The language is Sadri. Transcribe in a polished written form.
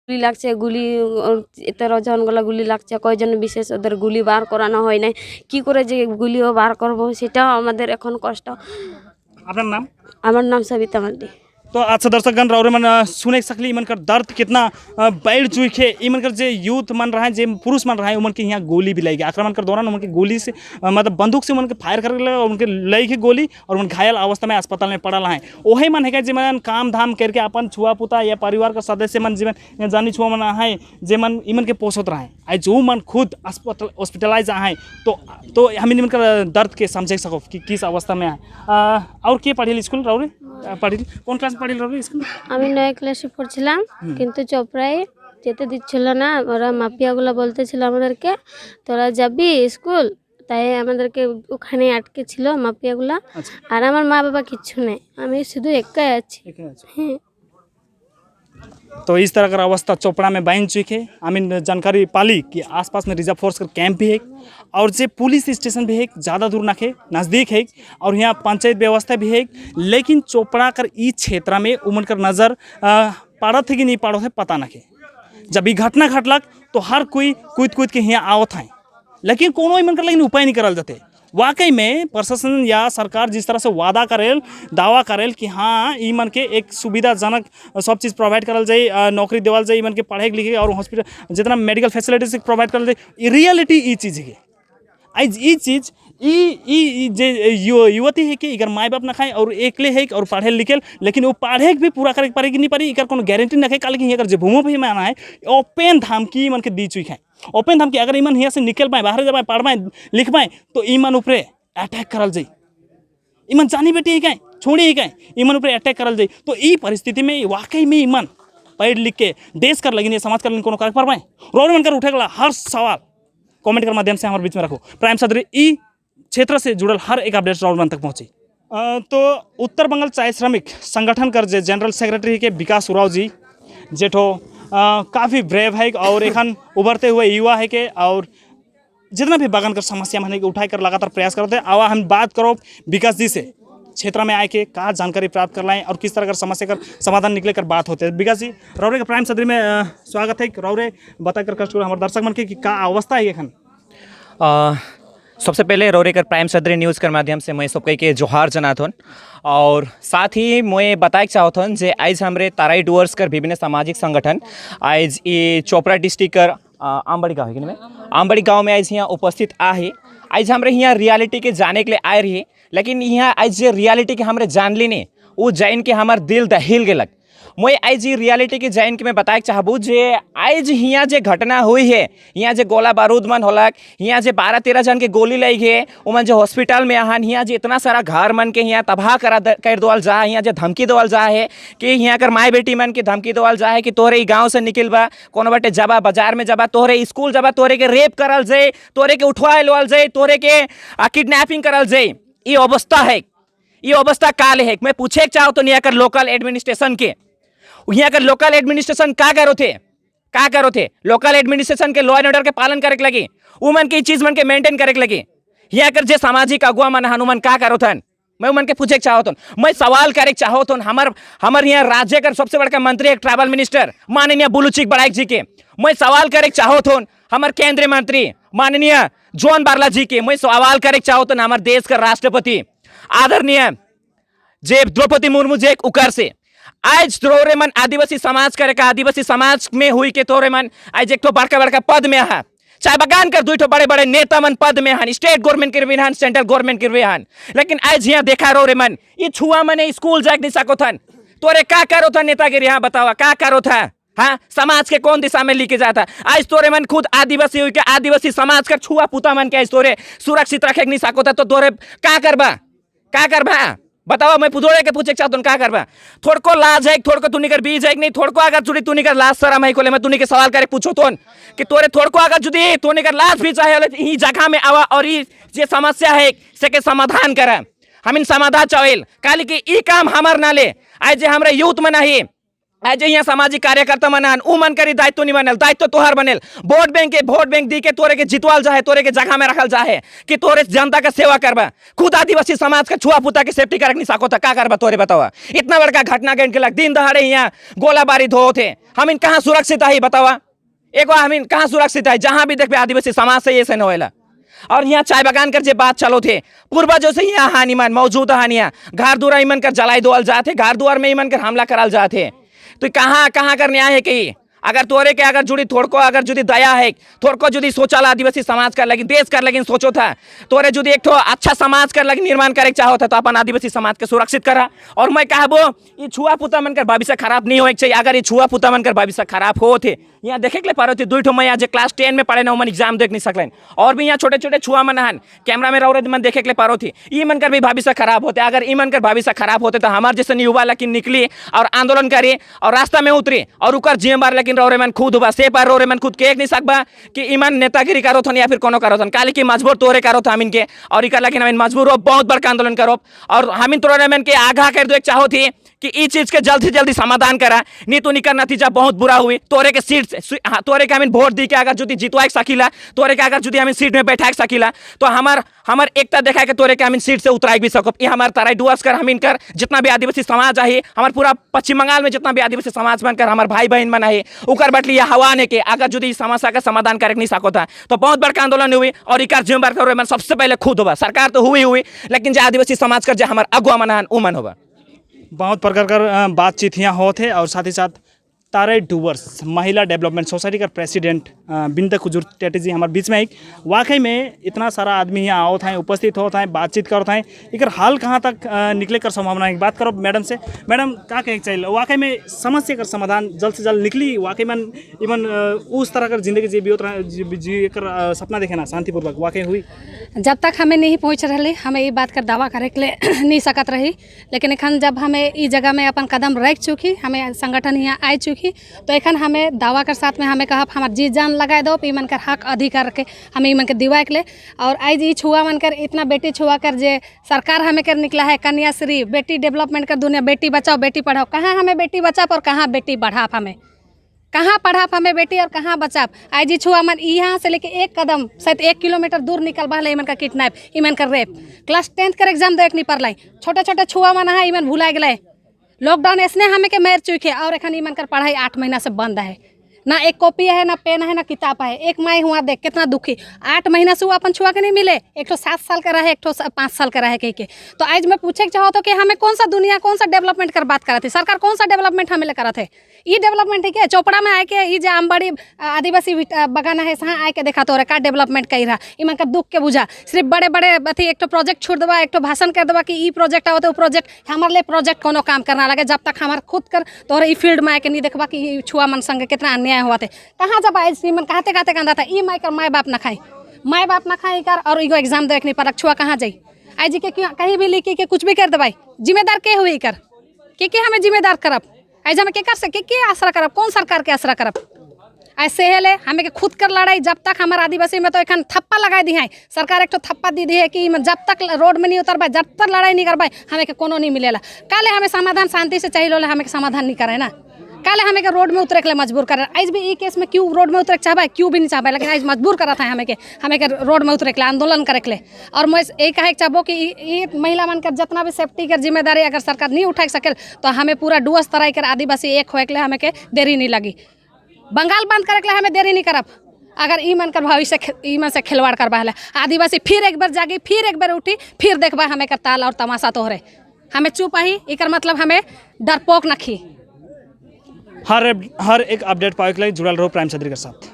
গুলি লাগছে, গুলি 13 জন গলা গুলি লাগছে। কয়জন বিশেষ ওদের গুলি বার করানো হয় নাই। কি করে যে গুলিও বার করব, সেটাও আমাদের এখন কষ্ট। আপনার নাম? আমার নাম সবিতা মান্ডি। तो अच्छा दर्शकगण, रौरे मन सुने सकली इमन कर दर्द कितना बढ़ चुके है। इमन कर जे यूथ मन रहा है, जे पुरुष मन रहा है, उमन के यहाँ गोली भी लगी। आक्रमण कर दौरान उनके गोली से मतलब बंदूक से उनके फायर कर लगा, उनके लगी के गोली और उन घायल अवस्था में अस्पताल में पड़ल है। वही मन है कि जे मन काम धाम करके अपन छुआ पुता या परिवार का सदस्य मन जीवन या जानी छुआ मन है, जे मन इमन के पोसत रहा है, आज जो मन खुद अस्पताल हॉस्पिटलाइज है, तो हम इमन का दर्द के समझ सको कि किस अवस्था में है। और के पढ़ी स्कूल रौरे पढ़ी? कौन क्लास पढ़ी रौरे स्कूल? আমি নয় ক্লাসে পড়ছিলাম, কিন্তু চোপড়ায় যেতে দিচ্ছিল না ওরা। মাফিয়াগুলো বলতেছিল আমাদেরকে, তোরা যাবি স্কুল? তাই আমাদেরকে ওখানে আটকে ছিল মাফিয়াগুলা। আর আমার মা বাবা কিচ্ছু নেই, আমি শুধু একাই আছি। হ্যাঁ। तो इस तरह का अवस्था चोपड़ा में बन चुकी है। आमीन जानकारी पाली कि आसपास में रिजर्व फोर्स का कैंप भी है और जो पुलिस स्टेशन भी है, ज़्यादा दूर ना है, नज़दीक है और यहाँ पंचायत व्यवस्था भी है, लेकिन चोपड़ा कर ई क्षेत्र में उमन कर नज़र पड़त है कि नहीं पड़त है, पता ना है। जब ये घटना घटलक तो हर कोई कूद कूद के यहाँ आवत है, लेकिन कोनो इमन कर लेकिन उपाय नहीं करल जाते। वाकई में प्रशासन या सरकार जिस तरह से वादा करेल, दावा करेल कि हाँ, ई मन के एक सुविधाजनक सब चीज़ प्रोवाइड करल जाए, नौकरी देवल जाए, ई मन के पढ़े लिखे और हॉस्पिटल जितना मेडिकल फैसिलिटीज प्रोवाइड करल जाए, रियलिटी ई चीज़ है। आज ई चीज ई ई ई जे युवती है कि इकर माई बाप ना खाए और एकले है और पढ़े लिखे, लेकिन वो पढ़े भी पूरा करे पारे कि नहीं पारी, इकर कोनो गारंटी ना है। काले कि एकर जे भूमो भी में आना है, ओपन धमकी मन के दी चुकी है। ओपन धमकी, अगर ईमन हिया से निकल पाए, बाहर जाए, पढ़ पाए, लिख पाए, तो ईमन ऊपरे अटैक करल जाई। ईमन जानी बेटी है क्या, छोड़ी है क्या, ईमन ऊपर अटैक करल जाई। तो ई परिस्थिति में वाकई में ईमन पढ़ लिख के देश कर लगिन, समाज कर लगिन कोनो कर पाए? रोड मन कर उठे गला हर सवाल कमेंट कर माध्यम से हमारे बीच में रखो। प्राइम सदरी ई क्षेत्र से जुड़ल हर एक अपडेट राउंड तक पहुंची। तो उत्तर बंगाल चाय श्रमिक संगठन कर जे जनरल सेक्रेटरी के विकास उराव जी, जेठो काफ़ी ब्रेव है और एखन उभरते हुए युवा है के और जितना भी बागान कर समस्या माने के उठाए कर लगातार प्रयास करते हैं। आवा हम बात करो विकास जी से, क्षेत्र में आए के का जानकारी प्राप्त कर लाएं और किस तरह का समस्या कर समाधान निकले कर बात होते हैं। विकास जी, रौरे के प्राइम सदरी में स्वागत है। रौरे बता कर कष्ट हमारे दर्शक मन के कि का अवस्था है एखन? सबसे पहले रौरेकर प्राइम सदरी न्यूज़ के माध्यम से मैं सबके के जोहार जनाथन और साथ ही मैं बताए चाहथन जे आज हमरे ताराई डुअर्स कर विभिन्न सामाजिक संगठन आज ये चोपड़ा डिस्ट्रिक्ट कर आमबड़ी गाँव है कि नहीं, आमबड़ी गांव में आज यहाँ उपस्थित आ है। आज हमरे यहाँ रियलिटी के जाने के लिए आए रही, लेकिन यहाँ आज जे रियलिटी के हमरे जान ली नहीं, वो जान के हमार दिल दहिल गेलक। मैं आज ई रियलिटी के जान के मैं बताए चाहबू जे आज हियाँ जे घटना हुई है, हियाँ जे गोला बारूद मन होलक, हियाँ जे 12-13 जन के गोली लगी है, उमन जे हॉस्पिटल में आहन, हियाँ जे इतना सारा घर मन के हियाँ तबाह करा कर देवल जा है, हियाँ जे धमकी देवल जा है कि हियाँ कर माई बेटी मन के धमकी देवल जा है कि तोहरे ई गाँव से निकल बा, कोनो बाटे जबा, बाजार में जबा, तोहरे स्कूल जबा, तोहरे के रेप करल जाए, तोहरे के उठवा लवल जाए, तोहरे के किडनैपिंग करल जाए। ई अवस्था है। ये अवस्था काल है, मैं पूछे के चाहो तो यहाँ कर लोकल एडमिनिस्ट्रेशन के, यहाँ कर लोकल एडमिनिस्ट्रेशन का करो थे? का करो थे? लोकल एडमिनिस्ट्रेशन के लॉ एंड ऑर्डर के पालन करे के लगी, उमन के चीज मन के मेंटेन करे के लगी। यहाँ कर जे सामाजिक अगुआ मन हन, उमन का करो थन? मैं उमन के पूछे के चाहो तो, मैं सवाल करे के चाहो तो हमर हमर यहाँ राज्य कर सबसे बड़का मंत्री एक ट्राइबल मिनिस्टर माननीय बुलुचिक बड़ाइक जी के, मैं सवाल करे के चाहो तो हमर केंद्रीय मंत्री माननीय जॉन बारला जी के, मैं सवाल करे के चाहो तो हमारे देश का राष्ट्रपति आदरणीय जे द्रौपदी मुर्मू जे उकर से। आज तोरे मन आदिवासी समाज करे का, आदिवासी समाज में हुई के तोरे मन आज एक तो बड़का बड़का पद में है, चाय बगान कर दुई ठो बड़े बड़े नेता मन पद में हन, स्टेट गवर्नमेंट के भी हन, सेंट्रल गवर्नमेंट के भी हन, लेकिन आज यहाँ देखा रो रे मन ये छुआ मने स्कूल जाके नहीं सको थन। तोरे का करो था नेतागिरी? यहाँ बतावा, का करो था? हाँ, समाज के कौन दिशा में लेके जाता? आज तोरे मन खुद आदिवासी हुई के आदिवासी समाज का छुआ पुता मन के आज तोरे सुरक्षित रखे नहीं सको था, तो तोरे का करबा? का करबा, बताओ? मैं पुदोड़े के पूछे चाहता हूँ, का करबा? थोड़को लाज है, थोड़को तुनी कर बीज है नहीं? थोड़को अगर जुड़ी तुनी कर लाज शरम है कोले, मैं तुनी के सवाल करे पूछो तो कि तोरे थोड़को अगर जुदी तुनी कर लाज भी चाहे ही जगह में आवा और ई जे समस्या है से के समाधान करा। हम इन समाधान चाहेल काली कि ई काम हमार नाले, आज जे हमरा यूथ में नहीं, आज यहाँ सामाजिक कार्यकर्ता मन हन, उ मन करी दायित्व नहीं बनेल, दायित्व तोहर बनेल। वोट बैंक के वोट बैंक दी के तोरे के जितवाल जाहे, तोरे के जगह में रखल जाहे कि तोरे जनता का सेवा करबा। खुद आदिवासी समाज का छुआ पुता के सेफ्टी करक नहीं सको था, का करबा तोरे बतावा? इतना बड़का घटना घट के दिन दहाड़े यहाँ गोलाबारी धो थे, हम इन कहाँ सुरक्षित है बतावा? एगो हम इन कहाँ सुरक्षित है? जहाँ भी देखबे आदिवासी समाज से ये से होएला। और यहाँ चाय बागान कर जे बात चलो थे, पूर्वजों से यहाँ हानि मन मौजूद हानिया घर दुआर इमन कर जलाई दोअल जाते, घर दुआर में इमन कर हमला कराल जाते। तो कहाँ कहाँ कर न्याय है कि अगर तोरे के अगर जुड़ी थोड़को अगर जुड़ी दया है, थोड़को जुड़ी सोचाला आदिवासी समाज कर लगी, देश कर लगी सोचो था, तोरे जुड़ी एक ठो अच्छा समाज कर लगी निर्माण करे चाहो था, तो अपन आदिवासी समाज के सुरक्षित करा। और मैं कहबो ये छुआ पुता मन कर भविष्य खराब नहीं होए चाहिए। अगर ये छुआ पुता मन कर भविष्य खराब हो थे, यहाँ देखे के पारो थे दुई ठो मैं आज क्लास 10 में पढ़े ना मन एग्जाम देख नहीं सकलेन, और भी यहाँ छोटे छोटे छुआ मन हन कैमरा में रहो मन देखे के पारो थी, ई मन कर भी भविष्य खराब होते। अगर ई मन कर भविष्य खराब होते तो हमारे जैसे युवा लेकिन निकली और आंदोलन करी और रास्ता में उतरी और उकर जिम्मेदार लेकिन रोरे मन खुद हुआ से पर रोरे मन खुद के एक नहीं सकबा कि ईमान नेतागिरी करो थन या फिर कोनो करो थन, काले की मजबूर तोरे करो था हमिन के और इकर लेकिन हमिन मजबूर हो बहुत बड़का आंदोलन करो। और हमिन तोरे मन के आगाह कर दो एक चाहो थी कि ई चीज़ के जल्द से जल्दी समाधान करा, नहीं तो निकर नतीजा बहुत बुरा हुई। तोरे के सीट से हाँ, तोरे के हमिन वोट दी के अगर यदि जितवाए सकीला, तोरे के अगर यदि हमिन सीट में बैठा सकीला तो हमार हमार एकता देखा के तोरे के हमिन सीट से उतराई भी सको। ये हमार तराई डुअर्स कर हमिन कर जितना भी आदिवासी समाज आहे, हमार पूरा पश्चिम बंगाल में जितना भी आदिवासी समाज बनकर हमार भाई बहन मन है, उकर बटली हवा ने के अगर यदि समस्या का समाधान करे नहीं सको था तो बहुत बड़का आंदोलन हुई और इकर जिम्मेदार करो मन सबसे पहले खुद होगा। सरकार तो हुई हुई लेकिन जो आदिवासी समाज कर जो हमार अगुआ मन हन उ मन होगा। बहुत प्रकार का बातचीत यहाँ होते और साथ ही साथ तारे डुवर्स महिला डेवलपमेंट सोसाइटी का प्रेसिडेंट बिंदा कुजूर टेटे जी हमारे बीच में एक वाकई में इतना सारा आदमी यहाँ आवत हैं, उपस्थित होत हैं, बातचीत करत हैं, एकर हाल कहाँ तक निकले कर संभावना है? बात करो मैडम से। मैडम का कहे चाहिए, वाकई में समस्या का समाधान जल्द से जल्द निकली? वाकई मन इमन उस तरह कर जिंदगी जी बियोत जी कर सपना देखे ना शांतिपूर्वक वाकई हुई? जब तक हमें नहीं पहुँच रही हमें ये बात कर दावा करे के लिए नहीं सकत रही, लेकिन एखन जब हमें इस जगह में अपन कदम रख चुकी, हमें संगठन यहाँ आ चुकी, तो एखन हमें दावा कर साथ में हमें कहा हमार जी जान लगाए दो इमन कर हक अधिकार के हमें इमन के दिवाए के लिए। और आज ई छुआ मन कर इतना बेटी छुआ कर जे सरकार हमें कर निकला है कन्याश्री, बेटी डेवलपमेंट कर दुनिया, बेटी बचाओ बेटी पढ़ाओ, कहाँ हमें बेटी बचाओ और कहाँ बेटी बढ़ाप, हमें कहाँ पढ़ाप हमें बेटी और कहाँ बचाप। आज ई छुआ मन यहाँ से लेके एक कदम शायद 1 किलोमीटर दूर निकल बा इमन का किडनैप, इमन का रेप, क्लास 10 कर एग्जाम देख नहीं पड़ल, छोटा छोटा छुआ मन है इमन भुला गए। लॉकडाउन ऐसने हमें के मेर चुके और एखन इमन कर पढ़ाई 8 महीना से बंद है, ना एक कॉपी है ना पेन है ना किताब है। एक माई हुआ देख कितना दुखी, 8 महीना से वो अपन छुआ के नहीं मिले, एक ठो 7 साल का रहे, एक ठो 5 साल का रहे कह के। तो आज मैं पूछे के चाहो तो कि हमें कौन सा दुनिया कौन सा डेवलपमेंट कर बात करत है, सरकार कौन सा डेवलपमेंट हमें करत है? ये डेवलपमेंट है क्या? चोपड़ा में आए के ये जो आमबाड़ी आदिवासी बगाना है सहाँ आए के देखा तो का डेवलपमेंट कर रहा, इमन का दुख के बुझा। सिर्फ बड़े बड़े अथी एक प्रोजेक्ट छोड़ देवा, एक भाषण कर देवा कि ई प्रोजेक्ट आओ तो प्रोजेक्ट, हमारे लिए प्रोजेक्ट कोनो काम करना लगे जब तक हमारे खुद कर तोहरे ई फील्ड में आके नहीं देखबा कि ई छुआ मन संग कितना अन्याय हुआ थे। कहाँ जब आए मन कहते कहते कांदा था ई माई कर माए बाप ना खाई, माए बाप ना खाई कर और इगो एग्जाम देख नहीं पर छुआ कहाँ जाई? आई जी के कहीं भी लिखी के कुछ भी कर दबाई, जिम्मेदार के हुई कर के हमें जिम्मेदार करब? आज हमें के कर सके के आसरा करब, कौन सरकार के आसरा करब? ऐसे है हमें के खुद कर लड़ाई जब तक हमारे आदिवासी में तो एखन थप्पा लगा दी है सरकार, एक तो थप्पा दी दी है कि जब तक रोड में नहीं उतर पाए, जब तक लड़ाई नहीं कर पाए हमें के कोनो नहीं मिलेला। काले हमें समाधान शांति से चाहिए, हमें के समाधान नहीं करे ना, काले हमें के रोड में उतरे के लिए मजबूर कर। आज भी ई केस में क्यों रोड में उतरे चाहबा, क्यों भी नहीं चाहबा, लेकिन आज मजबूर करा था हमें के रोड में उतरे के लिए आंदोलन करे के लिए। और मैं यही कहे चाहबो कि ई महिला मन कर जितना भी सेफ्टी के जिम्मेदारी अगर सरकार नहीं उठा सके तो हमें पूरा डुअस तराई कर आदिवासी एक होए के लिए हमें के देरी नहीं लगी। बंगाल बंद करे के लिए हमें देरी नहीं करब अगर ई मन कर भविष्य ई मन से खिलवाड़ करबा है। आदिवासी फिर एक बार जागी, फिर एक बार उठी, फिर देखबा हमें कर ताल और तमाशा तोहरे हमें चुप आई, एकर मतलब हमें डरपोक नखी। हर एक अपडेट पाए के लिए जुड़ल रहो प्राइम सदरी के साथ।